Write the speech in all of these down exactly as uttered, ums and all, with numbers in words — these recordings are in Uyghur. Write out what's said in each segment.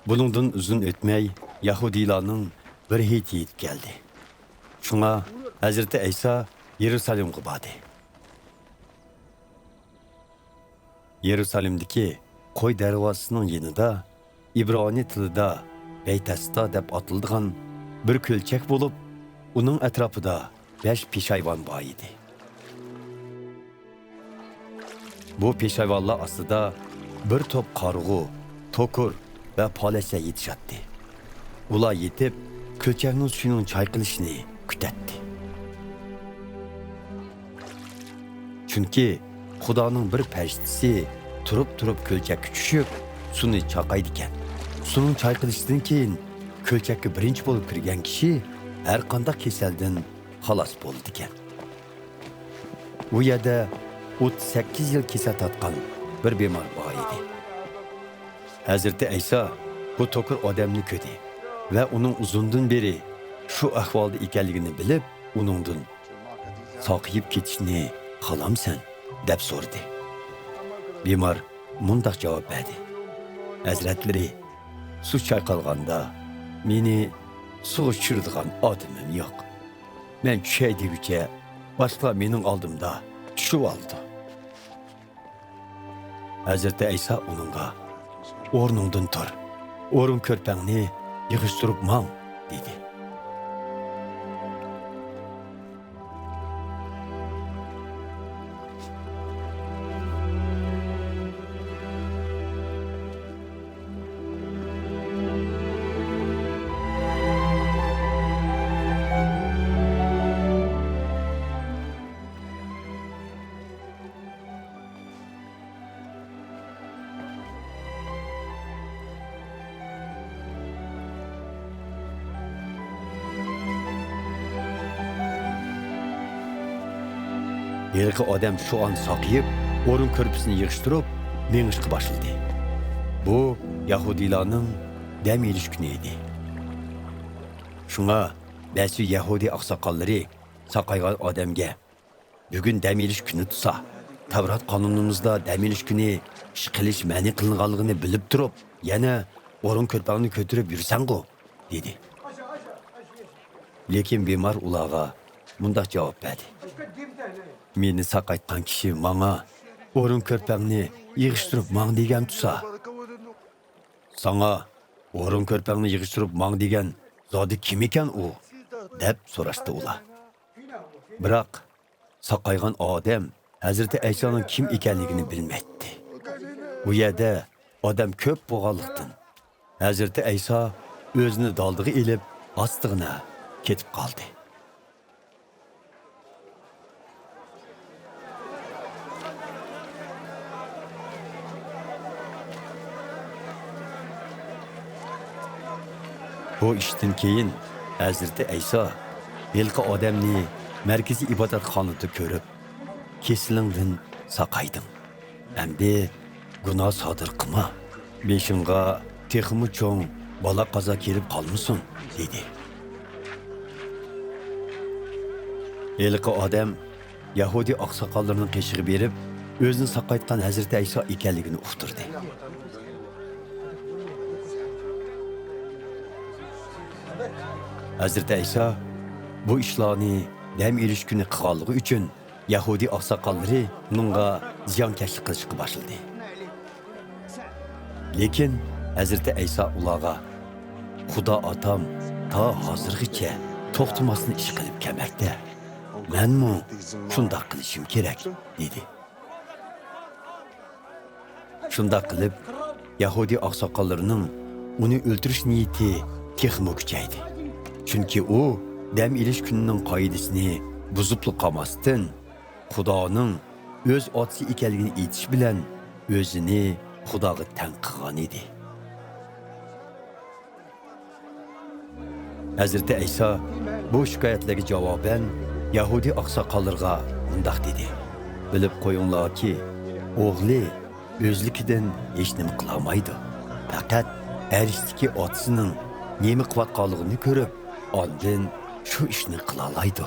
بۇنىڭدىن ئۇزۇن ئۆتمەي، يەھۇدىيلارنىڭ بىر ھېيتى يېتىپ كەلدى. شۇڭا ھەزرىتى ئەيسا يېرۇسالېمغا باردى. يېرۇسالېمدىكى قوي دەرۋازىسىنىڭ يېنىدا ئىبرانىي تىلىدا بەيتەستا دەپ ئاتىلىدىغان بىر كۆلچەك بولۇپ، ئۇنىڭ ئەتراپىدا بەش پېشايۋان بار ئىدى. بۇ پېشايۋانلار ئاستىدا بىر توپ قارىغۇ، توكۇر ۋە پالەچلەر يېتىشاتتى. ئۇلار يېتىپ، كۆلچەكنىڭ سۈيىنىڭ چايقىلىشىنى كۈتەتتى. چۈنكى خۇدانىڭ بىر پەرىشتىسى تۇرۇپ-تۇرۇپ كۆلچەككە چۈشۈپ، سۇنى چاقايدىكەن. سۇنىڭ چايقىلىشىدىن كېيىن، كۆلچەككە بىرىنچى بولۇپ كىرگەن كىشى ھەرقانداق كېسەلدىن خالاس بولىدىكەن. ئۇ يەردە ئوتتۇز سەككىز يىل كېسەل تارتقان بىر بىمار بار ئىدى. ھەزرىتى ئەيسا بۇ توكۇر ئادەمنى كۆردى ۋە ئۇنىڭ ئۇزۇندىن بېرى شۇ ئەھۋالدا ئىكەنلىكىنى بىلىپ، ئۇنىڭدىن، «ساقىيىپ كېتىشنى خالامسەن؟» دەپ سورىدى. بىمار مۇنداق جاۋاب بەردى: «ھەزرەتلىرى، سۇ چايقالغاندا مېنى سۇغا چۈشۈرىدىغان ئادىمىم يوق. مەن چۈشەي دېگۈچە باشقىلار مېنىڭ ئالدىمدا چۈشۈۋالىدۇ.» ھەزرىتى ئەيسا ئۇنىڭغا، «ئورنۇڭدىن تۇر، ئورۇن كۆرپەڭنى يىغىشتۇرۇپ ماڭ» دېدى. ھېلىقى ئادەم شۇ ئان ساقىيىپ، ئورۇن كۆرپىسىنى يىغىشتۇرۇپ، مېڭىشقا باشلىدى. بۇ يەھۇدىيلارنىڭ دەم ئېلىش كۈنى ئىدى. شۇڭا بەزى يەھۇدىي ئاقساقاللىرى ساقايغان ئادەمگە، «بۈگۈن دەم ئېلىش كۈنى تۇرسا، تەۋرات قانۇنىمىزدا دەم ئېلىش كۈنى ئىش قىلىش مەنئى قىلىنغانلىقىنى بىلىپ تۇرۇپ، يەنە ئورۇن كۆرپەڭنى كۆتۈرۈپ يۈرسەڭغۇ؟» دېدى. لېكىن بىمار ئۇلارغا مۇنداق جاۋاب بەردى: «مېنى ساقايتقان كىشى ماڭا ئورۇن كۆرپەڭنى يىغىشتۇرۇپ ماڭ دېگەن تۇرسا، ساڭا ئورۇن كۆرپەڭنى يىغىشتۇرۇپ ماڭ دېگەن زادى كىم ئىكەن ئۇ؟» دەپ سوراشتى ئۇلار. بىراق ساقايغان ئادەم ھەزرىتى ئەيسانىڭ كىم ئىكەنلىكىنى بىلمەيتتى. بۇ يەردە ئادەم كۆپ بولغانلىقتىن، ھەزرىتى ئەيسا ئۆزىنى دالدىغا ئېلىپ، ئاستىغىنا كېتىپ قالدى. بۇ ئىشتىن كېيىن ھەزرىتى ئەيسا ھېلىقى ئادەمنى مەركىزىي ئىبادەتخانىدا كۆرۈپ، «كېسىلىڭدىن ساقايدىڭ. ئەمدى گۇناھ سادىر قىلما. بېشىڭغا تېخىمۇ چوڭ بالا-قازا كېلىپ قالمىسۇن» دېدى. ھېلىقى ئادەم يەھۇدىي ئاقساقاللىرىنىڭ قېشىغا بېرىپ، ئۆزىنى ساقايتقان ھەزرىتى ئەيسا ئىكەنلىكىنى ئۇقتۇردى. ھەزرىتى ئەيسا بۇ ئىشلارنى دەم ئېلىش كۈنى قىلغانلىقى ئۈچۈن، يەھۇدىي ئاقساقاللىرى ئۇنىڭغا زىيانكەشلىك قىلىشقا باشلىدى. لېكىن ھەزرىتى ئەيسا ئۇلارغا، «خۇدا ئاتام تا ھازىرغىچە توختىماستىن ئىش قىلىپ كەلمەكتە. مەنمۇ شۇنداق قىلىشىم كېرەك» دېدى. شۇنداق قىلىپ، يەھۇدىي ئاقساقاللىرىنىڭ ئۇنى ئۆلتۈرۈش نىيىتى تېخىمۇ كۈچەيدى. چۈنكى ئۇ دەم ئېلىش كۈنىنىڭ قائىدىسىنى بۇزۇپلا قالماستىن، خۇدانىڭ ئۆز ئاتىسى ئىكەنلىكىنى ئېيتىش بىلەن ئۆزىنى خۇداغا تەڭ قىلغان ئىدى. ھەزرىتى ئەيسا بۇ شىكايەتلەرگە جاۋابەن يەھۇدىي ئاقساقاللىرىغا مۇنداق دېدى: «بىلىپ قويۇڭلاركى، ئوغلى ئۆزلۈكىدىن ھېچنېمە قىلالمايدۇ. پەقەت ئەرشتىكى ئاتىسىنىڭ نېمە قىلىۋاتقانلىقىنى كۆرۈپ، ئاندىن شۇ ئىشنى قىلالايدۇ.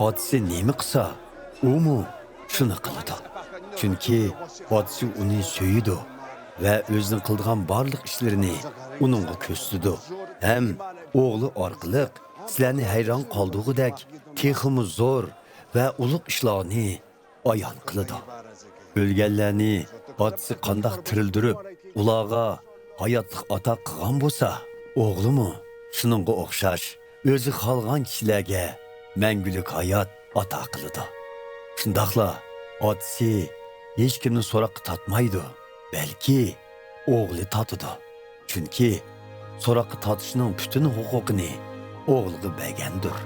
ئاتىسى نېمە قىلسا، ئۇمۇ شۇنى قىلىدۇ. چۈنكى ئاتىسى ئۇنى سۆيىدۇ. ۋە ئۆزىنىڭ قىلىدىغان بارلىق ئىشلىرىنى ئۇنىڭغا كۆرسىتىدۇ ھەم ئوغلى ئارقىلىق سىلەرنى ھەيران قالدۇرغۇدەك تېخىمۇ زور ۋە ئۇلۇغ ئىشلارنى ئايان قىلىدۇ. ئۆلگەنلەرنى ئاتىسى قانداق تىرىلدۈرۈپ، ئۇلارغا ھاياتلىق ئاتا قىلغان بولسا، ئوغلىمۇ شۇنىڭغا ئوخشاش ئۆزى خالىغان كىشىلەرگە مەڭگۈلۈك ھايات ئاتا قىلىدۇ. شۇنداقلا ئاتىسى ھېچكىمنى سوراققا تارتمايدۇ، بەلكى ئوغلى تارتىدۇ. چۈنكى سوراققا تارتىشنىڭ پۈتۈن ھوقۇقىنى ئوغلىغا بەرگەندۇر.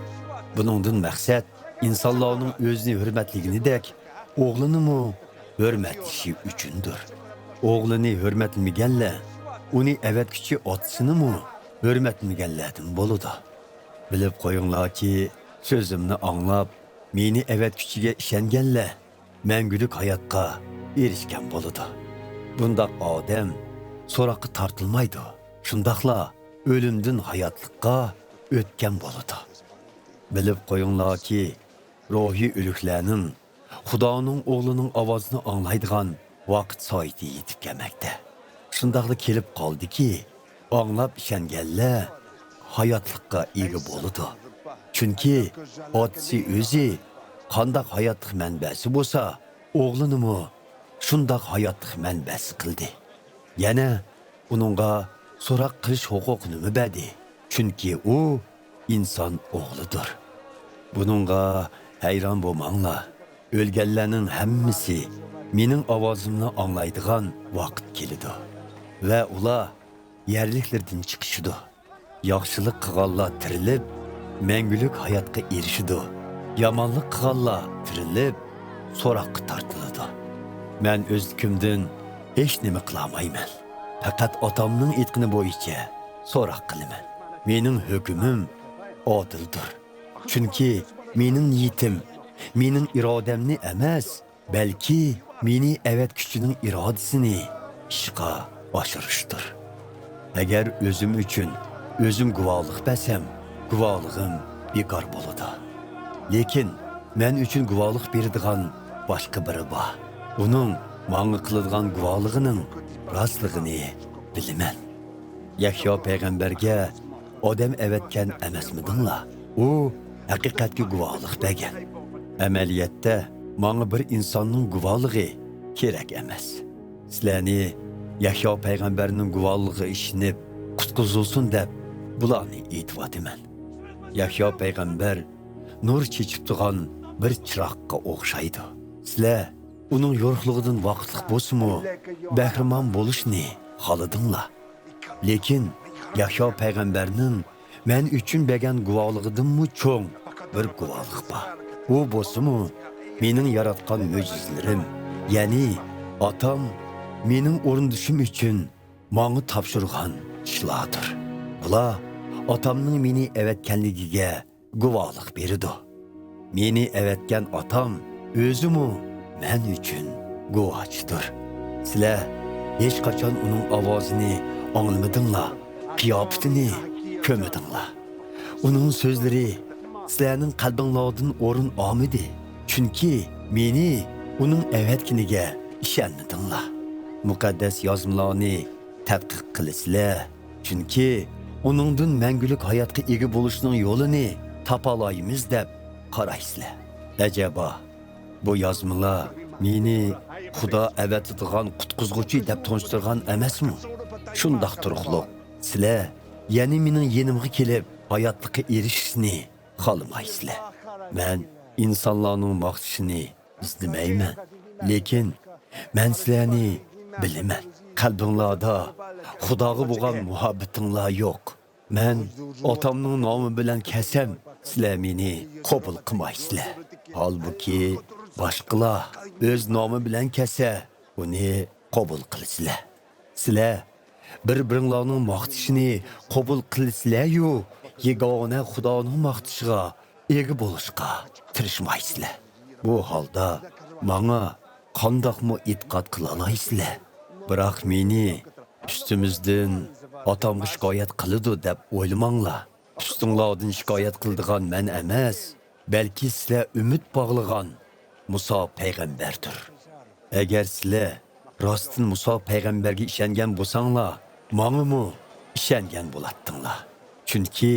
بۇنىڭدىن مەقسەت ئىنسانلارنىڭ ئۆزىنى ھۆرمەتلىگىنىدەك، ئوغلىنىمۇ ھۆرمەتلىشى ئۈچۈندۇر. ئوغلىنى ھۆرمەتلىمىگەنلەر ئۇنى ئەۋەتكۈچى ئاتىسىنىمۇ ھۆرمەتلىمىگەنلەردىن بولىدۇ. بىلىپ قويۇڭلاركى، سۆزۈمنى ئاڭلاپ، مېنى ئەۋەتكۈچىگە ئىشەنگەنلەر مەڭگۈلۈك ھاياتقا ئېرىشكەن بولىدۇ. بۇنداق ئادەم سوراققا تارتىلمايدۇ، شۇنداقلا ئۆلۈمدىن ھاياتلىققا ئۆتكەن بولىدۇ. بىلىپ قويۇڭلاركى، روھىي ئۆلۈكلەرنىڭ خۇدانىڭ ئوغلىنىڭ ئاۋازىنى ئاڭلايدىغان ۋاقىت سائىتى يېتىپ كەلمەكتە. شۇنداقلا كېلىپ قالدىكى، ئاڭلاپ ئىشەنگەنلەر ھاياتلىققا ئىگە بولىدۇ. چۈنكى ئاتىسى ئۆزى قانداق ھاياتلىق مەنبەسى بولسا، ئوغلىنىمۇ شۇنداق ھاياتلىق مەنبەسى قىلدى. يەنە ئۇنىڭغا سوراق قىلىش ھوقۇقىنىمۇ بەردى. چۈنكى ئۇ ئىنسان ئوغلىدۇر. بۇنىڭغا ھەيران بولماڭلار. ئۆلگەنلەرنىڭ ھەممىسى مېنىڭ ئاۋازىمنى ئاڭلايدىغان ۋاقىت كېلىدۇ ۋە ئۇلار يەرلىكلىرىدىن چىقىشىدۇ. ياخشىلىق قىلغانلار تىرىلىپ، مەڭگۈلۈك ھاياتقا ئېرىشىدۇ. يامانلىق قىلغانلار تىرىلىپ، سوراققا تارتىلىدۇ. مەن ئۆزلۈكۈمدىن ھېچنېمە قىلالمايمەن. پەقەت ئاتامنىڭ ئېيتقىنى بويىچە سوراق قىلىمەن. مېنىڭ ھۆكمۈم ئادىلدۇر. چۈنكى مېنىڭ نىيىتىم، مېنىڭ ئىرادەمنى ئەمەس، بەلكى مېنى ئەۋەتكۈچىنىڭ ئىرادىسىنى ئىشقا ئاشۇرۇشتۇر. ئەگەر ئۆزۈم ئۈچۈن ئۆزۈم گۇۋاھلىق بەرسەم، گۇۋاھلىقىم بىكار بولىدۇ. لېكىن مەن ئۈچۈن گۇۋاھلىق بېرىدىغان باشقا بىرى بار. ئۇنىڭ ماڭا قىلىدىغان گۇۋاھلىقىنىڭ راستلىقىنى بىلىمەن. يەھيا پەيغەمبەرگە ئادەم ئەۋەتكەن ئەمەسمىدىڭلار؟ ئۇ ھەقىقەتكە گۇۋاھلىق بەرگەن. ئەمەلىيەتتە، ماڭا بىر ئىنساننىڭ گۇۋاھلىقى كېرەك ئەمەس. سىلەرنى يەھيا پەيغەمبەرنىڭ گۇۋاھلىقىغا ئىشىنىپ، قۇتقۇزۇلسۇن دەپ بۇلارنى ئېيتىۋاتىمەن. يەھيا پەيغەمبەر نۇر چېچىپ تۇرغان بىر چىراغقا ئوخشايدۇ. سىلەر ئۇنىڭ يورۇقلۇقىدىن ۋاقىتلىق بولسىمۇ بەھرىمەن بولۇشنى خالىدىڭلار. لېكىن يەھيا پەيغەمبەرنىڭ مەن ئۈچۈن بەرگەن گۇۋاھلىقىدىنمۇ چوڭ بىر گۇۋاھلىق بار. ئۇ بولسىمۇ مېنىڭ ياراتقان مۆجىزىلىرىم، يەنى ئاتام مېنىڭ ئورۇندىشىم ئۈچۈن ماڭا تاپشۇرغان ئىشلاردۇر. بۇلار ئاتامنىڭ مېنى ئەۋەتكەنلىكىگە گۇۋاھلىق بېرىدۇ. مېنى ئەۋەتكەن ئاتام ئۆزىمۇ مەن ئۈچۈن گۇۋاھچىدۇر. سىلەر ھېچقاچان ئۇنىڭ ئاۋازىنى ئاڭلىمىدىڭلار، قىياپىتىنى كۆرمىدىڭلار. ئۇنىڭ سۆزلىرى سىلەرنىڭ قەلبىڭلاردىن ئورۇن ئالمىدى، چۈنكى مېنى ئۇنىڭ ئەۋەتكىنىگە ئىشەنمىدىڭلار. مۇقەددەس يازمىلارنى تەتقىق قىلىسىلەر، چۈنكى ئۇنىڭدىن مەڭگۈلۈك ھاياتقا ئىگە بولۇشنىڭ يولىنى تاپالايمىز دەپ قارايسىلەر. ئەجەبا، بۇ يازمىلار مېنى خۇدا ئەۋەتىدىغان قۇتقۇزغۇچى دەپ تونۇشتۇرغان ئەمەسمۇ؟ شۇنداق تۇرۇقلۇق، سىلەر يەنە مېنىڭ يېنىمغا كېلىپ، ھاياتلىققا ئېرىشىشنى خالىمايسىلەر. مەن ئىنسانلارنىڭ ماختىشىنى ئىزدىمەيمەن، لېكىن مەن سىلەرنى بىلىمەن. قەلبىڭلاردا خۇداغا بولغان مۇھەببىتىڭلار يوق. مەن ئاتامنىڭ نامى بىلەن كەلسەم، سىلەر مېنى قوبۇل قىلمايسىلەر. ھالبۇكى، باشقىلار ئۆز نامى بىلەن كەلسە، ئۇنى قوبۇل قىلىسىلەر. سىلەر بىر-بىرىڭلارنىڭ ماختىشىنى قوبۇل قىلىسىلەريۇ، يېگانە خۇدانىڭ ماختىشىغا ئىگە بولۇشقا تىرىشمايسىلەر. بۇ ھالدا ماڭا قانداقمۇ ئېتىقاد قىلالايسىلەر؟ بىراق مېنى ئۈستىمىزدىن ئاتامغا شىكايەت قىلىدۇ دەپ ئويلىماڭلار. ئۈستۈڭلاردىن شىكايەت قىلىدىغان مەن ئەمەس، بەلكى سىلەر ئۈمىد باغلىغان مۇسا پەيغەمبەردۇر. ئەگەر سىلەر راستتىن مۇسا پەيغەمبەرگە ئىشەنگەن بولساڭلار، ماڭىمۇ ئىشەنگەن بولاتتىڭلار. چۈنكى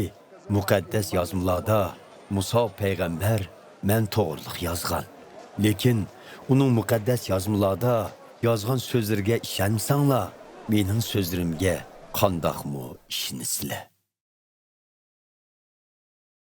مۇقەددەس يازمىلاردا مۇسا پەيغەمبەر مەن توغرىلىق يازغان. لېكىن ئۇنىڭ مۇقەددەس يازمىلاردا يازغان سۆزلىرىگە ئىشەنمىسەڭلار، مېنىڭ سۆزلىرىمگە قانداقمۇ ئىشىنىسىلەر؟